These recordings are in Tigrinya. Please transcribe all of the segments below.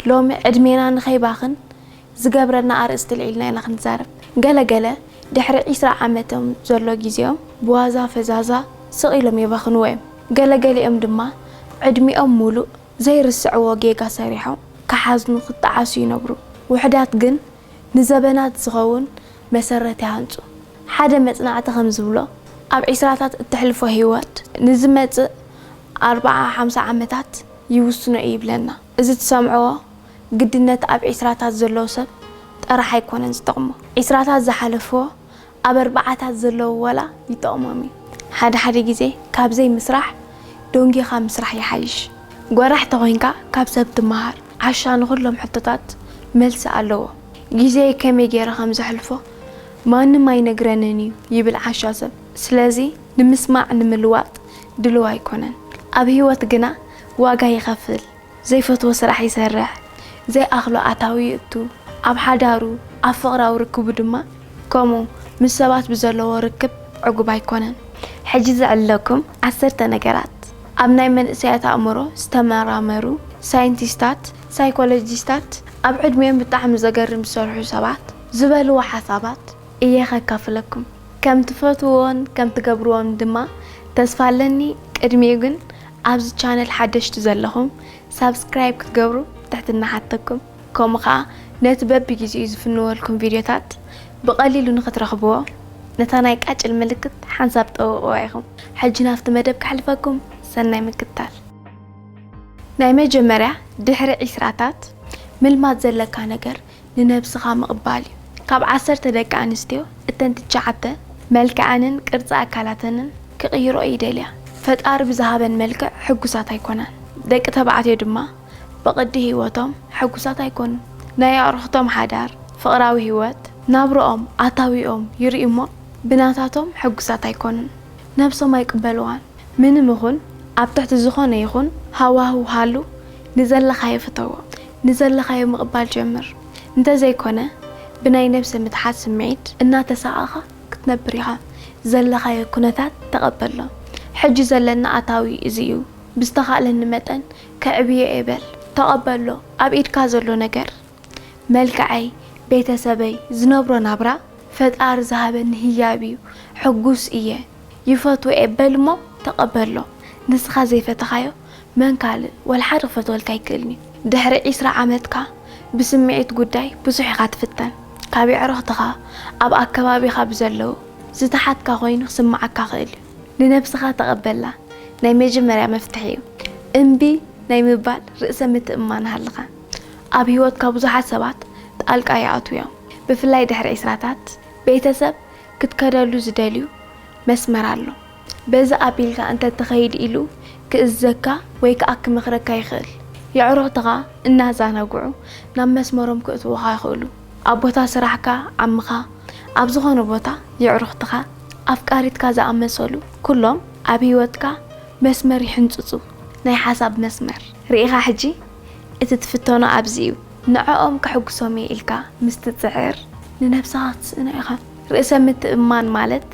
ሎሚ ዕድሜና ንኸይባኽን ዝገብረና ኣርእስቲ ልዒልና ኢና ክንዛረብ። ገለ ገለ ድሕሪ ዒስራ ዓመቶም ዘሎ ግዜኦም ብዋዛ ፈዛዛ ስቕ ኢሎም የባኽንዎ እዮም። ገለ ገሊኦም ድማ ዕድሚኦም ሙሉእ ዘይርስዕዎ ጌጋ ሰሪሖም ክሓዝኑ ክጠዓሱ ይነብሩ። ውሑዳት ግን ንዘበናት ዝኸውን መሰረት ይሃንጹ። ሓደ መጽናዕቲ ከም ዝብሎ ኣብ ዒስራታት እተሕልፎ ህይወት ንዝመጽእ ኣርብዓ ሓምሳ ዓመታት ይውስኖ እዩ ይብለና። እዚ ትሰምዕዎ ግድነት ኣብ ዒስራታት ዘለዉ ሰብ ጥራሕ ኣይኮነን ዝጠቕሞ። ዒስራታት ዝሓለፍዎ ኣብ ኣርብዓታት ዘለዉ ዋላ ይጠቕሞም እዩ። ሓደ ሓደ ግዜ ካብ ዘይምስራሕ ደንጊኻ ምስራሕ ይሓይሽ። ጎራሕ ተኾይንካ ካብ ሰብ ትመሃር። ዓሻ ንኹሎም ሕቶታት መልሲ ኣለዎ። ግዜይ ከመይ ገይረ ከም ዘሕልፎ ማንም ኣይነግረንን እዩ ይብል ዓሻ ሰብ። ስለዚ ንምስማዕ ንምልዋጥ ድሉው ኣይኮነን። ኣብ ህይወት ግና ዋጋ ይኸፍል። ዘይፈትዎ ስራሕ ይሰርሕ፣ ዘይኣኽሎ ኣታዊ ይእቱ፣ ኣብ ሓዳሩ፣ ኣብ ፍቕራዊ ርክቡ ድማ ከምኡ ምስ ሰባት ብዘለዎ ርክብ ዕጉብ ኣይኮነን። ሕጂ ዘዕልለኩም ዓሰርተ ነገራት ኣብ ናይ መንእሰያት ኣእምሮ ዝተመራመሩ ሳይንቲስታት፣ ሳይኮሎጂስታት፣ ኣብ ዕድሚኦም ብጣዕሚ ዘገርም ዝሰርሑ ሰባት ዝበልዎ ሓሳባት እየ ከካፍለኩም። ከም ትፈትውዎን ከም ትገብርዎን ድማ ተስፋ ኣለኒ። ቅድሚኡ ግን ኣብዚ ቻነል ሓደሽቲ ዘለኹም ሳብስክራይብ ክትገብሩ ብትሕትና ሓተኩም። ከምኡ ኸዓ ነቲ በብግዜኡ ዝፍንወልኩም ቪድዮታት ብቐሊሉ ንኽትረኽብዎ ነታ ናይ ቃጭል ምልክት ሓንሳብ ጠውቕዋ ኢኹም። ሕጂ ናብቲ መደብ ከሕልፈኩም፣ ሰናይ ምክትታል። ናይ መጀመርያ ድሕሪ ዒስራታት ምልማድ ዘለካ ነገር ንነብስኻ ምቕባል እዩ። ካብ ዓሰርተ ደቂ ኣንስትዮ እተን ትሽዓተ መልክዐንን ቅርጺ ኣካላተንን ክቕይርኦ ይደልያ። ፈጣሪ ብዝሃበን መልክዕ ሕጉሳት ኣይኮናን። ደቂ ተባዕትዮ ድማ ብቕዲ ህይወቶም ሕጉሳት ኣይኮኑን። ናይ ኣዕሩኽቶም ሓዳር፣ ፍቕራዊ ህይወት፣ ናብርኦም፣ ኣታዊኦም ይርእዩ እሞ ብናታቶም ሕጉሳት ኣይኮኑን። ነብሶም ኣይቅበልዋን። ምንም ይኹን ኣብ ትሕቲ ዝኾነ ይኹን ሃዋህው ሃሉ ንዘለኻዮ ፍተዎ። ንዘለኻዮ ምቕባል ጀምር። እንተዘይኮነ ብናይ ነብሰ ምትሓት ስምዒት እናተሳቐኻ ክትነብር ኢኻ። ዘለኻዮ ኩነታት ተቐበሎ። ሕጂ ዘለና ኣታዊ እዚ እዩ። ብዝተኻእለኒ መጠን ከዕብዮ እየ በል። ተቐበሎ። ኣብ ኢድካ ዘሎ ነገር፣ መልክዐይ፣ ቤተሰበይ፣ ዝነብሮ ናብራ ፈጣሪ ዝሃበኒ ህያብ እዩ። ሕጉስ እየ። ይፈትዎ እየ በል እሞ ተቐበሎ። ንስኻ ዘይፈተኻዮ መን ካልእ ወላ ሓደ ክፈትወልካ ኣይክእልን እዩ። ድሕሪ ዒስራ ዓመትካ ብስምዒት ጉዳይ ብዙሕ ኢኻ ትፍተን። ካብ የዕሩኽትኻ፣ ኣብ ኣከባቢኻ ብዘለዉ ዝተሓትካ ኮይኑ ክስምዓካ ክእል እዩ። ንነብስኻ ተቐበላ ናይ መጀመርያ መፍትሒ እዩ። እምቢ ናይ ምባል ርእሰ ምትእምማን ሃልኻ። ኣብ ህይወትካ ብዙሓት ሰባት ጣልቃ ይኣትዉ እዮም። ብፍላይ ድሕሪ ዒስራታት ቤተሰብ ክትከደሉ ዝደልዩ መስመር ኣሎ። በዚ ኣቢልካ እንተትኸይድ ኢሉ ክእዝዘካ ወይ ከኣ ክመኽረካ ይኽእል። የዕሩኽትኻ እናዛናግዑ ናብ መስመሮም ክእትዉኻ ይኽእሉ። ኣብ ቦታ ስራሕካ፣ ዓምኻ፣ ኣብ ዝኾነ ቦታ የዕሩኽትኻ፣ ኣፍቃሪትካ ዝኣመሰሉ ኩሎም ኣብ ህይወትካ መስመር ይሕንጽጹ። ናይ ሓሳብ መስመር ርኢኻ ሕጂ እቲ ትፍተኖ ኣብዚ እዩ። ንዕኦም ከሕጉሶም እየ ኢልካ ምስ ትጽዕር ንነብስኻ ክትስእና ኢኻ። ርእሰ ምትእምማን ማለት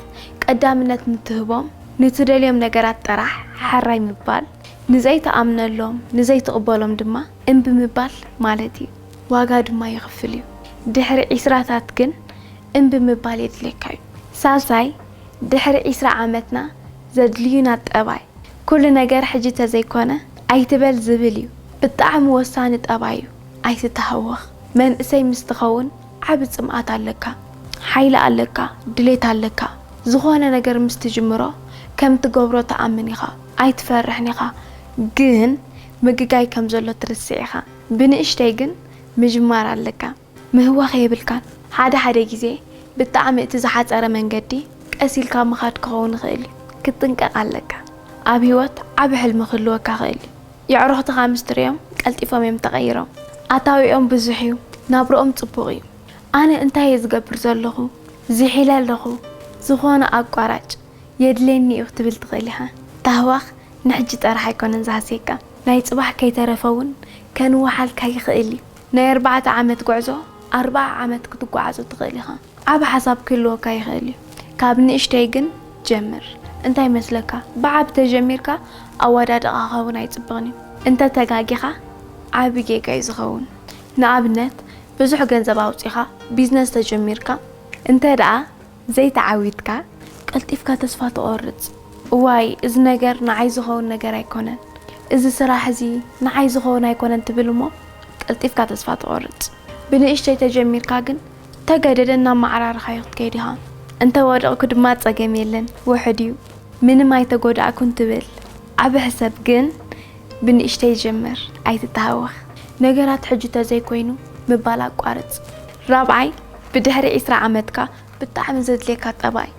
ቀዳምነት ምትህቦም ንትደልዮም ነገራት ጥራሕ ሓራይ ምባል፣ ንዘይትኣምነሎም ንዘይትቕበሎም ድማ እምቢ ምባል ማለት እዩ። ዋጋ ድማ የኽፍል እዩ። ድሕሪ ዒስራታት ግን እምቢ ምባል የድልየካ እዩ። ሳልሳይ፣ ድሕሪ ዒስራ ዓመትና ዘድልዩና ጠባይ። ኩሉ ነገር ሕጂ ተዘይኮነ ኣይትበል ዝብል እዩ። ብጣዕሚ ወሳኒ ጠባይ እዩ። ኣይትተሃወኽ። መንእሰይ ምስ ትኸውን ዓቢ ጽምኣት ኣለካ። ሓይሊ ኣለካ፣ ድሌት ኣለካ። ዝኾነ ነገር ምስ ትጅምሮ ከም ትገብሮ ትኣምን ኢኻ። ኣይትፈርሕን ኢኻ። ግን ምግጋይ ከም ዘሎ ትርስዕ ኢኻ። ብንእሽተይ ግን ምጅማር ኣለካ። ምህዋኽ የብልካን። ሓደ ሓደ ግዜ ብጣዕሚ እቲ ዝሓጸረ መንገዲ ቀስ ኢልካ ምኻድ ክኸውን ይኽእል እዩ። ክትጥንቀቕ ኣለካ። ኣብ ህይወት ዓቢ ሕልሚ ክህልወካ ይኽእል እዩ። የዕሩኽትኻ ምስ ትርእዮም ቀልጢፎም እዮም ተቐይሮም። ኣታዊኦም ብዙሕ እዩ። ናብርኦም ጽቡቕ እዩ። ኣነ እንታይ እየ ዝገብር ዘለኹ? ዝሒለ ኣለኹ። ዝኾነ ኣቋራጭ የድልየኒ እዩ ክትብል ትኽእል ኢኻ። ታህዋኽ ንሕጂ ጥራሕ ኣይኮነን ዝሃስየካ። ናይ ጽባሕ ከይተረፈ እውን ከንውሓልካ ይኽእል እዩ። ናይ ኣርባዕተ ዓመት ጉዕዞ ኣርብዓ ዓመት ክትጓዓዞ ትኽእል ኢኻ። ዓቢ ሓሳብ ክህልወካ ይኽእል እዩ። ካብ ንእሽተይ ግን ጀምር። እንታይ ይመስለካ? ብዓቢ ተጀሚርካ ኣወዳድቓኻ እውን ኣይጽብቕን እዩ። እንተ ተጋጊኻ ዓቢ ጌጋ እዩ ዝኸውን። ንኣብነት ብዙሕ ገንዘብ ኣውጺኻ ቢዝነስ ተጀሚርካ እንተ ደኣ ዘይተዓዊትካ ቀልጢፍካ ተስፋ ትቖርጽ። እዋይ እዚ ነገር ንዓይ ዝኸውን ነገር ኣይኮነን፣ እዚ ስራሕ እዚ ንዓይ ዝኸውን ኣይኮነን ትብል እሞ ቀልጢፍካ ተስፋ ትቖርጽ። ብንእሽተይ ተጀሚርካ ግን ተገደደ እናመዓራረኻዮ ክትከይድ ኢኻ። እንተ ወደቕኩ ድማ ጸገም የለን ውሑድ እዩ። ምንም ኣይተጎዳእኩን ትብል። ዓቢ ሕሰብ ግን ብንእሽተይ ጀምር ኣይትተሃወኽ። ነገራት ሕጂ ተዘይኮይኑ ምባል ኣቋርጽ። ራብዓይ ብድሕሪ ዒስራ ዓመትካ ብጣዕሚ ዘድልየካ ጠባይ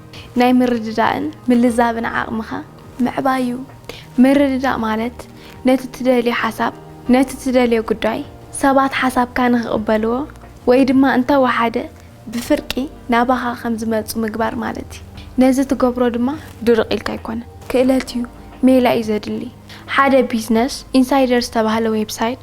ናይ ምርድዳእን ምልዛብን ዓቕምኻ ምዕባይ እዩ። ምርድዳእ ማለት ነቲ ትደልዮ ሓሳብ ነቲ ትደልዮ ጉዳይ ሰባት ሓሳብካ ንኽቕበልዎ ወይ ድማ እንተወሓደ ብፍርቂ ናባኻ ከም ዝመጹ ምግባር ማለት እዩ። ነዚ ትገብሮ ድማ ድርቕ ኢልካ ኣይኮነን፣ ክእለት እዩ፣ ሜላ እዩ ዘድሊ። ሓደ ቢዝነስ ኢንሳይደር ዝተባህለ ዌብሳይት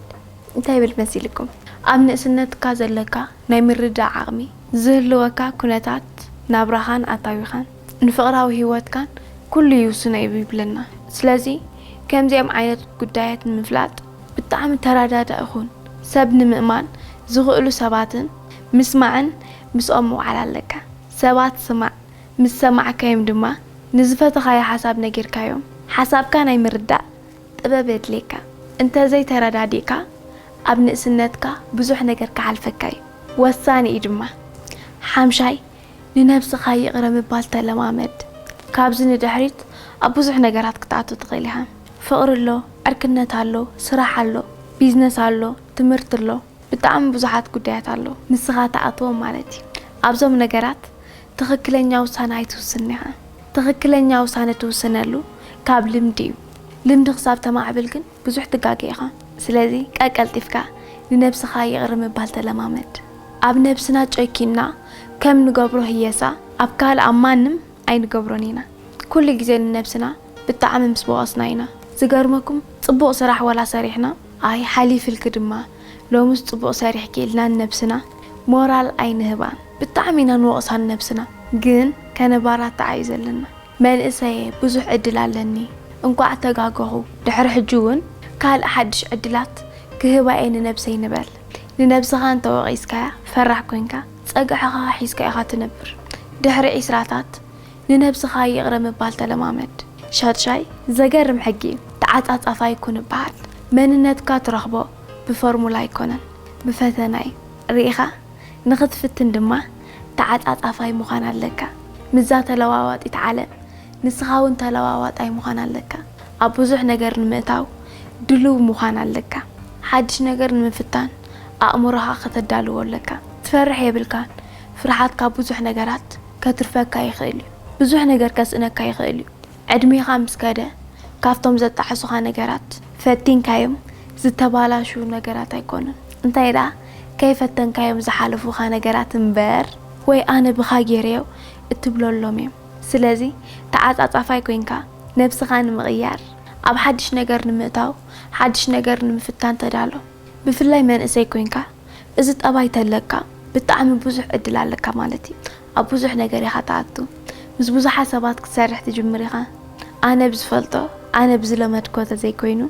እንታይ ይብል መሲልኩም? ኣብ ንእስነትካ ዘለካ ናይ ምርዳእ ዓቕሚ፣ ዝህልወካ ኩነታት ናብራኻን ኣታዊኻን ንፍቕራዊ ህይወትካን ኩሉ ይውስኖ እዩ ይብለና። ስለዚ ከምዚኦም ዓይነት ጉዳያት ንምፍላጥ ብጣዕሚ ተረዳዳኢ ኩን። ሰብ ንምእማን ዝኽእሉ ሰባትን ምስማዕን ምስኦም ምውዓል ኣለካ። ሰባት ስማዕ፣ ምስ ሰማዕካዮም ድማ ንዝፈተኻዮ ሓሳብ ነጊርካዮም ሓሳብካ ናይ ምርዳእ ጥበብ የድልየካ። እንተዘይተረዳዲእካ ኣብ ንእስነትካ ብዙሕ ነገር ክሓልፈካ እዩ። ወሳኒ እዩ ድማ። ሓምሻይ ንነብስኻ ይቕረ ምባል ተለማመድ። ካብዚ ንድሕሪት ኣብ ብዙሕ ነገራት ክትኣቱ ትኽእል ኢኻ። ፍቕሪ ኣሎ፣ ዕርክነት ኣሎ፣ ስራሕ ኣሎ፣ ቢዝነስ ኣሎ፣ ትምህርቲ ኣሎ፣ ብጣዕሚ ብዙሓት ጉዳያት ኣሎ። ንስኻ ትኣትዎም ማለት እዩ። ኣብዞም ነገራት ትኽክለኛ ውሳነ ኣይትውስን ኢኻ። ትኽክለኛ ውሳነ ትውስነሉ ካብ ልምዲ እዩ። ልምዲ ክሳብ ተማዕብል ግን ብዙሕ ትጋገ ኢኻ። ስለዚ ቀቀልጢፍካ ንነብስኻ ይቕረ ምባል ተለማመድ። ኣብ ነብስና ጨኪንና ከም ንገብሮ ህየሳ ኣብ ካልእ ኣብ ማንም ኣይንገብሮን ኢና። ኩሉ ግዜ ንነብስና ብጣዕሚ ምስ ወቐስና ኢና። ዝገርመኩም ጽቡቕ ስራሕ ወላ ሰሪሕና ኣይ ሓሊፍልኪ ድማ ሎምስ ጽቡቕ ሰሪሕኪ ኢልና ንነብስና ሞራል ኣይንህባን። ብጣዕሚ ኢና ንወቕሳ ንነብስና። ግን ከነባራትዓ እዩ ዘለና። መንእሰየ ብዙሕ ዕድል ኣለኒ። እንቋዕ ተጋገኹ። ድሕሪ ሕጂ እውን ካልእ ሓድሽ ዕድላት ክህባ እየ ንነብሰይ ንበል። ንነብስኻ እንተወቒስካያ ፈራሕ ኮይንካ ጸግዕኻ ሒዝካ ኢኻ ትነብር። ድሕሪ ዒስራታት ንነብስኻ ይቕረ ምባል ተለማመድ። ሻድሻይ ዘገርም ሕጊ እዩ። ተዓጻጻፋይ ኩን ይበሃል። መንነትካ ትረኽቦ ብፎርሙላ ኣይኮነን፣ ብፈተና እዩ። ርኢኻ ንኽትፍትን ድማ ተዓጻጻፋይ ምዃን ኣለካ። ምስዛ ተለዋዋጢት ዓለም ንስኻ እውን ተለዋዋጣይ ምዃን ኣለካ። ኣብ ብዙሕ ነገር ንምእታው ድሉው ምዃን ኣለካ። ሓድሽ ነገር ንምፍታን ኣእምሮኻ ከተዳልዎ ኣለካ። ትፈርሕ የብልካን። ፍርሓት ካብ ብዙሕ ነገራት ከትርፈካ ይኽእል እዩ። ብዙሕ ነገር ከስእነካ ይኽእል እዩ። ዕድሜኻ ምስ ከደ ካብቶም ዘጣዕሱኻ ነገራት ፈቲንካዮም ዝተባላሹ ነገራት ኣይኮኑን። እንታይ ደኣ ከይፈተንካዮም ዝሓለፉኻ ነገራት እምበር ወይ ኣነ ብኻ ገይረዮ እትብለሎም እዮም። ስለዚ ተዓጻጻፋይ ኮይንካ ነብስኻ ንምቕያር፣ ኣብ ሓድሽ ነገር ንምእታው፣ ሓድሽ ነገር ንምፍታን ተዳሎ። ብፍላይ መንእሰይ ኮይንካ እዚ ጠባይ ተለካ ብጣዕሚ ብዙሕ ዕድል ኣለካ ማለት እዩ። ኣብ ብዙሕ ነገር ኢኻ ትኣቱ። ምስ ብዙሓት ሰባት ክትሰርሕ ትጅምር ኢኻ። ኣነ ብዝፈልጦ፣ ኣነ ብዝለመድኮ ተዘይኮይኑ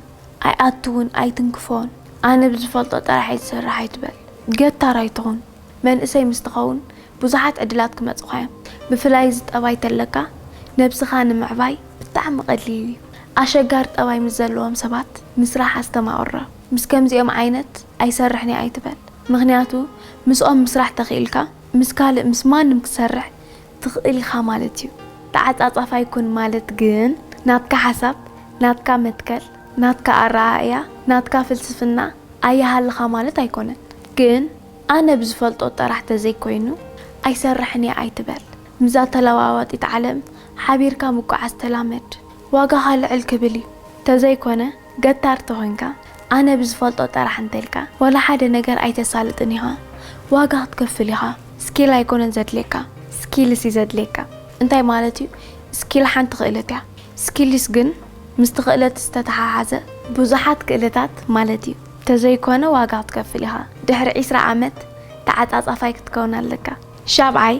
ኣይኣትውን ኣይትንክፎን። ኣነ ብዝፈልጦ ጥራሕ እየ ዝሰርሕ ኣይትበል። ገታር ኣይትኹን። መንእሰይ ምስ ትኸውን ብዙሓት ዕድላት ክመጹኻ እዮም። ብፍላይ እዚ ጠባይ ተለካ ነብስኻ ንምዕባይ ብጣዕሚ ቀሊል እዩ። ኣሸጋሪ ጠባይ ምስ ዘለዎም ሰባት ምስራሕ ኣስተማቕሮ። ምስ ከምዚኦም ዓይነት ኣይሰርሕን እየ ኣይትበል። ምኽንያቱ ምስኦም ምስራሕ ተኽኢልካ ምስ ካልእ ምስ ማንም ክትሰርሕ ትኽእል ኢኻ ማለት እዩ። ተዓጻጻፋይ ኩን ማለት ግን ናትካ ሓሳብ፣ ናትካ መትከል፣ ናትካ ኣረኣእያ፣ ናትካ ፍልስፍና ኣይሃልኻ ማለት ኣይኮነን። ግን ኣነ ብዝፈልጦ ጥራሕ ተዘይኮይኑ ኣይሰርሕን እየ ኣይትበል። ምስዛ ተለዋዋጢት ዓለም ሓቢርካ ምጉዓዝ ተላመድ። ዋጋኻ ልዕል ክብል እዩ። ተዘይኮነ ገታር ተኾይንካ ኣነ ብዝፈልጦ ጥራሕ እንተልካ ዋላ ሓደ ነገር ኣይተሳልጥን ኢኻ። ዋጋ ክትከፍል ኢኻ። ስኪል ኣይኮነን ዘድልየካ፣ ስኪልስ እዩ ዘድልየካ። እንታይ ማለት እዩ? ስኪል ሓንቲ ክእለት እያ። ስኪልስ ግን ምስቲ ክእለት ዝተተሓሓዘ ብዙሓት ክእለታት ማለት እዩ። ተዘይኮነ ዋጋ ክትከፍል ኢኻ። ድሕሪ ዒስራ ዓመት ተዓጻጻፋይ ክትከውን ኣለካ። ሻብዓይ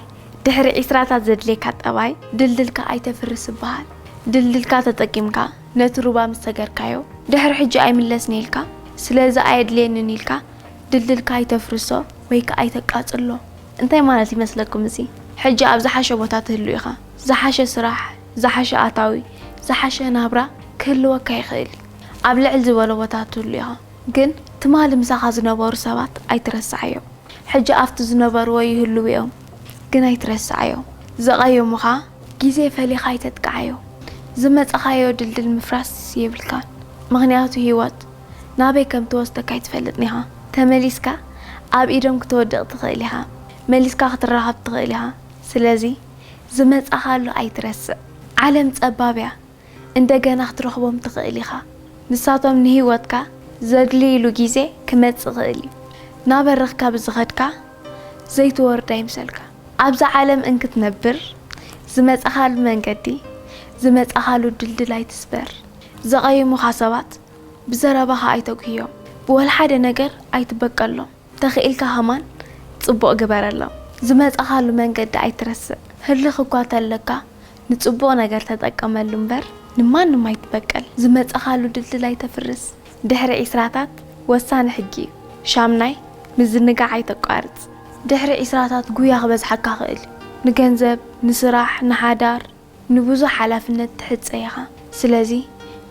ድሕሪ ዒስራታት ዘድልየካ ጠባይ ድልድልካ ኣይተፍርስ ይበሃል። ድልድልካ ተጠቂምካ ነቲ ሩባ ምስ ሰገርካዮ ድሕሪ ሕጂ ኣይምለስን ኢልካ ስለዚ ኣየድልየንን ኢልካ ድልድልካ ኣይተፍርሶ ወይ ከኣ ኣይተቃጽሎ። እንታይ ማለት ይመስለኩም እዚ? ሕጂ ኣብ ዝሓሸ ቦታ ትህሉ ኢኻ። ዝሓሸ ስራሕ፣ ዝሓሸ ኣታዊ፣ ዝሓሸ ናብራ ክህልወካ ይኽእል እዩ። ኣብ ልዕል ዝበለ ቦታ ትህሉ ኢኻ። ግን ትማሊ ምሳኻ ዝነበሩ ሰባት ኣይትረስዓዮም። ሕጂ ኣብቲ ዝነበርዎ ይህልዉ እዮም፣ ግን ኣይትረስዓዮም። ዘቐየሙኻ ግዜ ፈሊኻ ኣይተጥቅዓዮ። ዝመጻኻዮ ድልድል ምፍራስ የብልካን። ምኽንያቱ ህይወት ናበይ ከም ትወስደካ ኣይትፈልጥን ኢኻ። ተመሊስካ ኣብ ኢዶም ክትወድቕ ትኽእል ኢኻ። መሊስካ ክትራኸብ ትኽእል ኢኻ። ስለዚ ዝመጻኻሉ ኣይትረስዕ። ዓለም ጸባብ እያ። እንደገና ክትረኽቦም ትኽእል ኢኻ። ንሳቶም ንህይወትካ ዘድልይሉ ግዜ ክመጽእ ይኽእል እዩ። ናበረኽካ ብዝኸድካ ዘይትወርድ ኣይምሰልካ። ኣብዛ ዓለም እንክትነብር ዝመጻኻሉ መንገዲ፣ ዝመጻኻሉ ድልድል ኣይትስበር። ዘቐየሙኻ ሰባት ብዘረባኻ ኣይተጉህዮም። ብወላ ሓደ ነገር ኣይትበቀሎም። ተኽኢልካ ከማን ጽቡቕ ግበረሎም። ዝመጻኻሉ መንገዲ ኣይትረስዕ። ህልኽ እኳ ተለካ ንጽቡቕ ነገር ተጠቀመሉ እምበር ንማንም ኣይትበቀል። ዝመጻኻሉ ድልድል ኣይተፍርስ። ድሕሪ ዒስራታት ወሳኒ ሕጊ እዩ። ሻምናይ፣ ምዝንጋዕ ኣይተቋርጽ። ድሕሪ ዒስራታት ጉያ ክበዝሓካ ይኽእል እዩ። ንገንዘብ፣ ንስራሕ፣ ንሓዳር፣ ንብዙሕ ሓላፍነት ትሕጸ ኢኻ። ስለዚ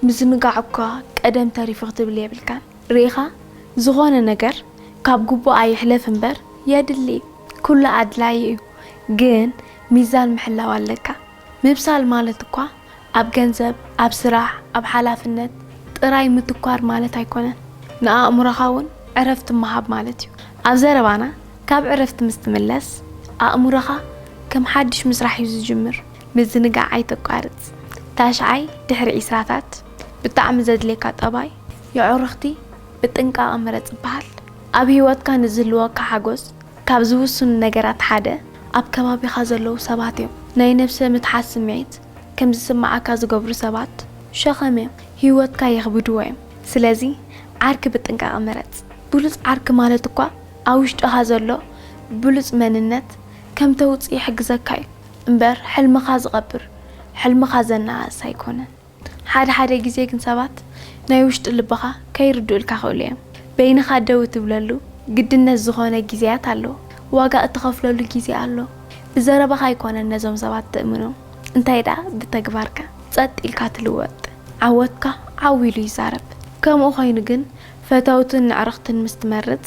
ምዝንጋዕ እኳ ቀደም ተሪፉ ክትብል የብልካን። ርኢኻ፣ ዝኾነ ነገር ካብ ግቡእ ኣይሕለፍ እምበር የድሊ እዩ። ኩሉ ኣድላዪ እዩ፣ ግን ሚዛን ምሕላው ኣለካ። ምብሳል ማለት እኳ ኣብ ገንዘብ፣ ኣብ ስራሕ፣ ኣብ ሓላፍነት ጥራይ ምትኳር ማለት ኣይኮነን። ንኣእምሮኻ እውን ዕረፍቲ ምሃብ ማለት እዩ። ኣብ ዘረባና፣ ካብ ዕረፍቲ ምስ ትምለስ፣ ኣእምሮኻ ከም ሓድሽ ምስራሕ እዩ ዝጅምር። ምዝንጋዕ ኣይተቋርጽ። ታሽዓይ፣ ድሕሪ ዒስራታት ብጣዕሚ ዘድልየካ ጠባይ፣ የዕሩኽቲ ብጥንቃቐ ምረጽ ይበሃል። ኣብ ህይወትካ ንዝህልወካ ሓጎስ ካብ ዝውስኑ ነገራት ሓደ ኣብ ከባቢኻ ዘለዉ ሰባት እዮም። ናይ ነብሰ ምትሓት ስምዒት ከም ዝስምዓካ ዝገብሩ ሰባት ሸኸም እዮም። ህይወትካ የኽብድዎ እዮም። ስለዚ ዓርኪ ብጥንቃቐ ምረጽ። ብሉጽ ዓርኪ ማለት እኳ ኣብ ውሽጥኻ ዘሎ ብሉጽ መንነት ከም ተውጽእ ይሕግዘካ እዩ እምበር፣ ሕልምኻ ዝቐብር፣ ሕልምኻ ዘነኣእስ ኣይኮነን። ሓደ ሓደ ግዜ ግን ሰባት ናይ ውሽጢ ልብኻ ከይርድኡልካ ይኽእሉ እዮም። በይንኻ ደው እትብለሉ ግድነት ዝኾነ ግዜያት ኣሎ። ዋጋ እትኸፍለሉ ግዜ ኣሎ። ብዘረባኻ ኣይኮነን ነዞም ሰባት ትእምኖም፣ እንታይ ደኣ ብተግባርካ። ጸጥ ኢልካ ትልወጥ፣ ዓወትካ ዓው ኢሉ ይዛረብ። ከምኡ ኮይኑ ግን ፈተውትን ንዕርኽትን ምስ ትመርጽ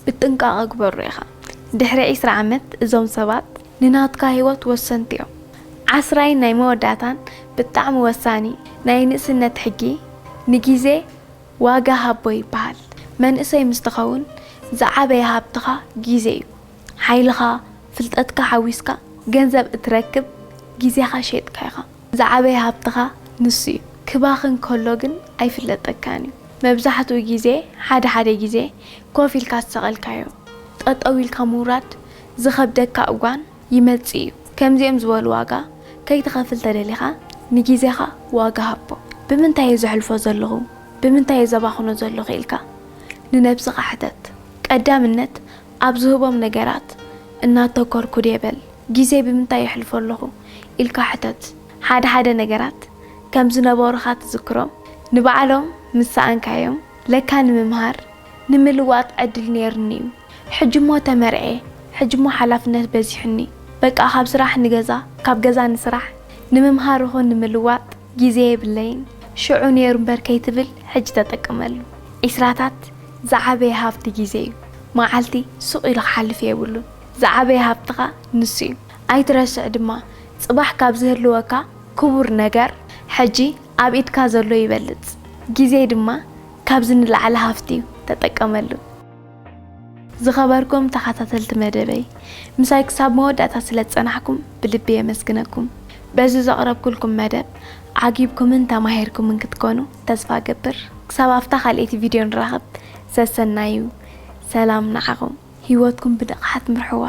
ብጥንቃቐ ግበሮ ኢኻ። ድሕሪ ዒስራ ዓመት እዞም ሰባት ንናትካ ህይወት ወሰንቲ እዮም። ዓስራይ ናይ መወዳእታን ብጣዕሚ ወሳኒ ናይ ንእስነት ሕጊ፣ ንግዜ ዋጋ ሃቦ ይበሃል። መንእሰይ ምስ ትኸውን ዝዓበየ ሃብትኻ ግዜ እዩ። ሓይልኻ፣ ፍልጠትካ ሓዊስካ ገንዘብ እትረክብ ግዜኻ ሸይጥካ ኢኻ። ዝዓበየ ሃብትኻ ንሱ እዩ። ክባኽን ከሎ ግን ኣይፍለጠካን እዩ። መብዛሕትኡ ግዜ፣ ሓደ ሓደ ግዜ ኮፍ ኢልካ ዝሰቐልካዮ፣ ጠጠው ኢልካ ምውራድ ዝኸብደካ እዋን ይመጽእ እዩ። ከምዚኦም ዝበሉ ዋጋ ከይትኸፍል ተደሊኻ ንግዜኻ ዋጋ ሃቦ። ብምንታይ እየ ዘሕልፎ ዘለኹ? ብምንታይ እየ ዘባኽኖ ዘለኹ? ኢልካ ንነብስኻ ሕተት። ቀዳምነት ኣብ ዝህቦም ነገራት እናተኮርኩ ድየ በል። ግዜ ብምንታይ የሕልፎ ኣለኹ? ኢልካ ሕተት። ሓደ ሓደ ነገራት ከም ዝነበሩኻ ትዝክሮም። ንባዕሎም ምስ ሰኣንካዮም ለካ ንምምሃር፣ ንምልዋጥ ዕድል ነይሩኒ እዩ። ሕጂ እሞ ተመርዕየ፣ ሕጂ እሞ ሓላፍነት በዚሑኒ። በቃ ካብ ስራሕ ንገዛ፣ ካብ ገዛ ንስራሕ፣ ንምምሃር ይኹን ንምልዋጥ ግዜ የብለይን። ሽዑ ነይሩ እምበር ከይትብል ሕጂ ተጠቀመሉ። ዒስራታት ዝዓበየ ሃብቲ ግዜ እዩ። መዓልቲ ሱቕ ኢሉ ክሓልፍ የብሉን። ዝዓበየ ሃብትኻ ንሱ እዩ። ኣይትረስዕ ድማ፣ ጽባሕ ካብ ዝህልወካ ክቡር ነገር፣ ሕጂ ኣብ ኢድካ ዘሎ ይበልጽ። ግዜ ድማ ካብዚ ንላዕሊ ሃፍቲ እዩ። ተጠቀመሉ። ዝኸበርኩም ተኸታተልቲ መደበይ፣ ምሳይ ክሳብ መወዳእታ ስለ ዝጸናሕኩም ብልቢ የመስግነኩም። በዚ ዘቕረብኩልኩም መደብ ዓጊብኩምን ተማሂርኩምን ክትኮኑ ተስፋ እገብር። ክሳብ ኣብታ ካልኣይቲ ቪድዮ ንራኸብ፣ ሰሰናዩ፣ ሰላም ንዓኹም። ህይወትኩም ብንቕሓት ምርሕዋ።